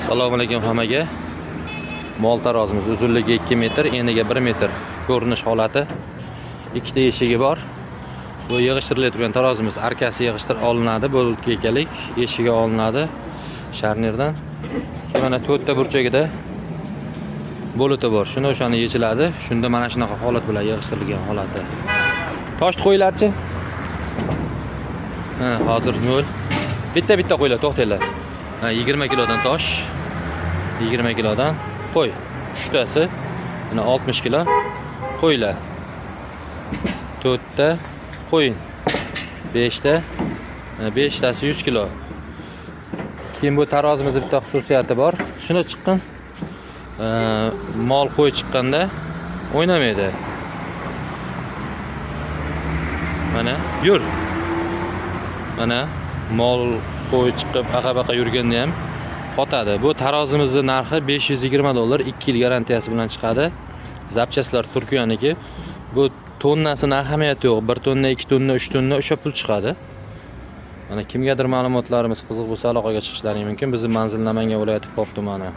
Assalomu alaykum hammaga. Mol tarozimiz uzunligi 2 metr, eniga 1 metr ko'rinish holati. Ikkita eshigi bor. Bu yig'ishtirilib turgan tarozimiz arkasi yig'ishtirib olinadi, bo'lkekalik eshigi olinadi sharnirdan. Mana to'rtta burchagida bo'liti bor. Shuni o'shani yechiladi. Shunda mana shunaqa holat bilan yig'ishtirilgan holati. Toshni qo'ylarchi. Ha, hozir 0. Bitta-bitta qo'ylar, to'xtanglar. Ha, 20 kilodan tosh. 20 kilodan qo'y. Uchtasi mana 60 kilo qo'ylar. 4 ta qo'yin. 5 ta, 5 tasi 100 kilo. Keyin bu tarozimizda bitta xususiyati bor. Shuni chiqqan mol qo'y chiqqanda o'ynamaydi. Mana yur. Mana mol qo'y chiqib aqa-baqa yurganda ham qotadi. Bu tarozimizning narxi $520, 2 yil garantiyasi bilan chiqadi. Zapchastlar Turkiyaniki. Bu tonnasini ahamiyati yo'q. 1 tonna, 2 tonna, 3 tonna o'sha pul chiqadi. Mana kimgadir ma'lumotlarimiz qiziq bo'lsa aloqaga chiqishlari mumkin. Bizning manzil Namangan viloyati Pop tumani.